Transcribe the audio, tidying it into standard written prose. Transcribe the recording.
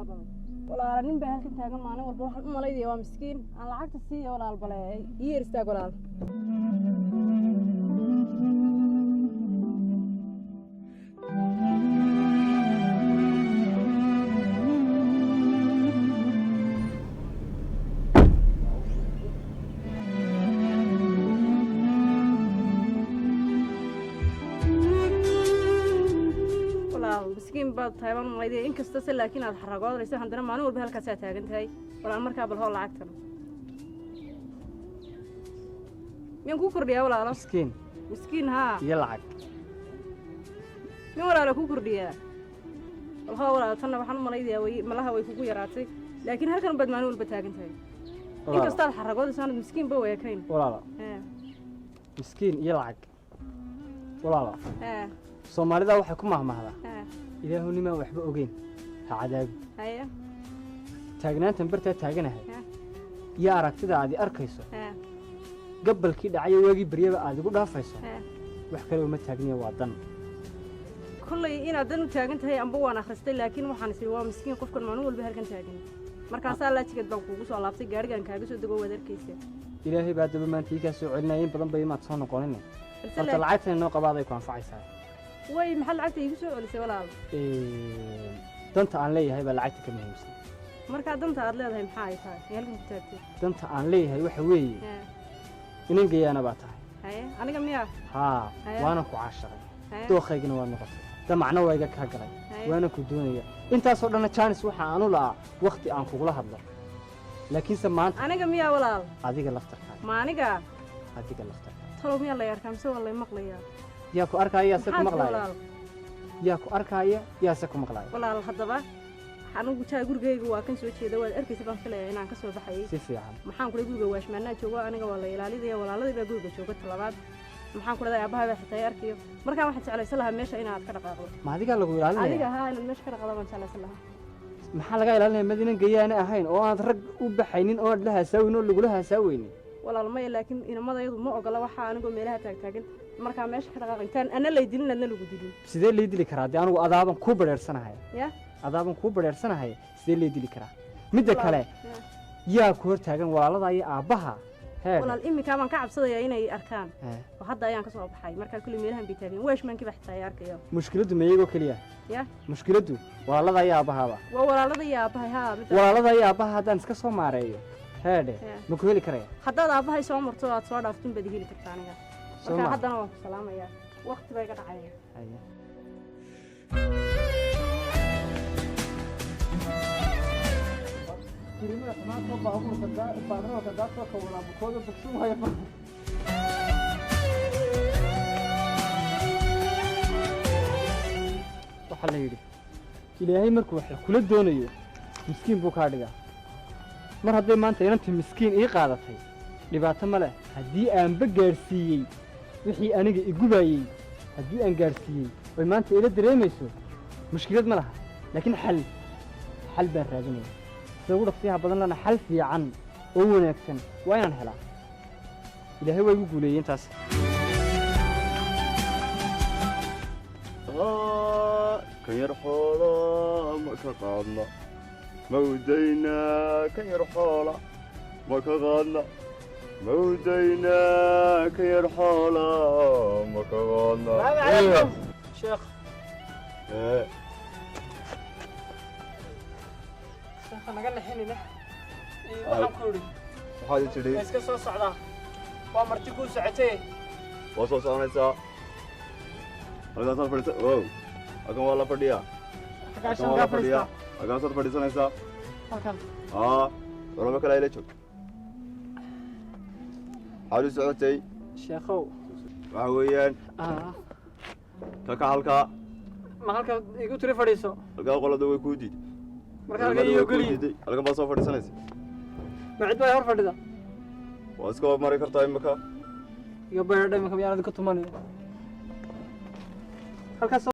Gala bal walaala, nin baa halkan taagan maalin walba. Waxaan u malaynaya waa miskiin aan lacagta siiya. Walaal, bale ii yar istaag walaal. Walaal, miskiin baad tahay baan u malaynaya, inkasta se laakiin aad xaragoodayso, haddana maalin walba halkaasaa taagan tahay. Walaal, markaa bal hoo lacagtan miyaan kuu kordhiyaa walaalo? Miskiin. Miskiin haa. Iyo lacag. Min walaalo kuu kordhiyaa? Bal hoo walaalo, tanna waxaan u malaynayaa way malaha way kugu yaraatay, laakiin halkan baad maalin walba taagan tahay. Walaalo. Inkastaad xaragoodayso aanad miskiin ba weekayn. Walaalo. Hee. Miskiin iyo lacag walaalo. Hee. Soomaalida waxay ku mahmahdaa, hee, "Ilaahu nimaan waxba ogeyn ha cadaabi." Haye. Taagnaantan bartaa taaganahay hee, iyo aragtida aad i arkayso, hee, gabbalkii dhacayo waagii baryaba aad igu dhaafayso, hee, wax kale uma taagniya, waa dan. Kollay inaad dan u taagan tahay amba waan akhristay, laakiin waxaan isiri waa miskiin qofkan maalin walba halkan taagan. Markaasaa laajigeed baan kuugu soo laabtay, gaarigaan kaaga soo dego, waad arkaysa. Ilaahay baa daba maanta ii kaa soo celinaya, in badan bay imaad soo noqonine. Balse horta lacagtan inoo qabaaday ku anfacaysaa. Way, maxaad lacagta iigu soo celisay walaal? Danta aan leeyahay baa lacagta ka muhiimsan. Markaa danta aad leedahay maxaa ay tahay ee halkan ku taagtay? Danta aan leeyahay waxa weeye, hee, inan gayaana baa tahay. Haye, aniga miyaa? Haa. Haye. Waana ku caashaqay. Haye. Dookhaygana waa noqotay, damacna waa iga kaa galay. Haye. Waana ku doonaya. Intaasoo dhanna jaanis waxa aanu la'aa wakhti aan kugula hadlo, laakiinse maanta. Aniga miyaa walaal? Adiga laftarkaaga. Ma aniga? Adiga laftarkaaga. Talow miyaa lay arkaa mise waa lay maqlayaa? Yaa ku arkaaya, yaase ku Maxaad tiri? maqlaaya? Walaal. Yaa ku arkaaya, yaase ku maqlaaya? Walaal, haddaba anigu jaa gurigayga waa kan soo jeeda, waad arkaysa baan filaya inaan ka soo baxayay. Si fiican. Maxaan kula guriga waashmaanaa joogo, aniga waa la ilaalinaya, walaaladii baa guriga jooga. Talabaad maxaan ku leedahay, aabbahay baa xitaa i arkayo. Markaan waxaan jeclaysan lahaa meesha inaad ka dhaqaaqdo. Ma adigaa lagu ilaalinaya? Adiga haa, inaad meesha ka dhaqaaqdo baan jeclaysan lahaa. Maxaa laga ilaalinaya? Mad inan gayaana ahayn oo aanad rag u baxaynin oo aad la haasaaweynin oo lagula haasaaweynin? Walaal maya, laakiin inamada iyadu ma ogola waxaa anigoo meelaha taagtaagan. Markaa meesha ka dhaqaaq intaan ana lay dilin adna lagu dilin. Sidee lay dili karaa? Dee anigu adaaban kuu badheersanahay. Ya. Adaaban kuu badheersanahay, sidee lay dili karaa? Midda kale, Ya. yaa ku hor taagan walaalada iyo aabbaha heedhe? Walaal, iminkaa baan ka cabsadayaa inay arkaan. Hee. Oo hadda ayaan ka soo baxay, markaa kulli meelahan bay taagan, waashmaankii baa xitaa ay arkayo. Mushkiladdu ma iyagoo keliya? Ya. Mushkiladdu walaalada iyo aabbahaaba? Waa walaalada iyo aabbahay haa midda. Walaalada iyo aabbaha haddaan iska soo maareeyo heedhe, Ya. ma ku heli karaya? Haddaad aabbahay soo marto oo aad soo dhaaftin baad heli kartaa aniga. Soo markaa maaha. Haddana waan ku salaamayaa, waqti baa iga dhacaya. Haye. Waxaa la yidhi, Ilaahay markuu wax kula doonayo miskiin buu kaa dhigaa. Mar hadday maanta inantii miskiin ii qaadatay, dhibaato ma leh. Haddii aanba gaadhsiiyey wixii aniga igubayey, haddii aan gaadhsiiyey oy maanta ila dareemayso, mushkilad ma laha. Laakiin xal baan raadinaya sida ugu dhaqsiyaha badan lana. Xal fiican oo wanaagsan waa inaan helaa. Ilaahay waa igu guuleeyey intaas. Kan yar xoola ma ka qaadna mawdaynaa? Kan yar xoola ma ka qaadna mawdaynaa? Kan yar xoola ma ka qaadna? Sheekh. Ee. Sheekha, naga naxinina. Waxaan ku idhi, Waxaad i tidhi? Iska soo socdaa, waa marti kuu socotee. Waa soo soconaysaa, halkaasaad fadhiisa. Wow, halkan waa la fadhiyaa, halkan waa la fadhiyaa, halkaasaad fadhiisanaysaa. Halkan? Aa, culamo kale ila joog. Maxaad u socotay? Sheekhow. Waxa weeyaan, ka halkaa. Ma halka igu tiri fadhiiso? Halkaa qolada way kuu diiday. Marka halkan Culimadu iyo way kuu geliyi. diiday, halkan baad soo fadhiisanaysa. Ma cid baa hor fadhida? Waa iska mari kartaa imika. Iga baydha imika, miyaan idinka tumanayo halkaas?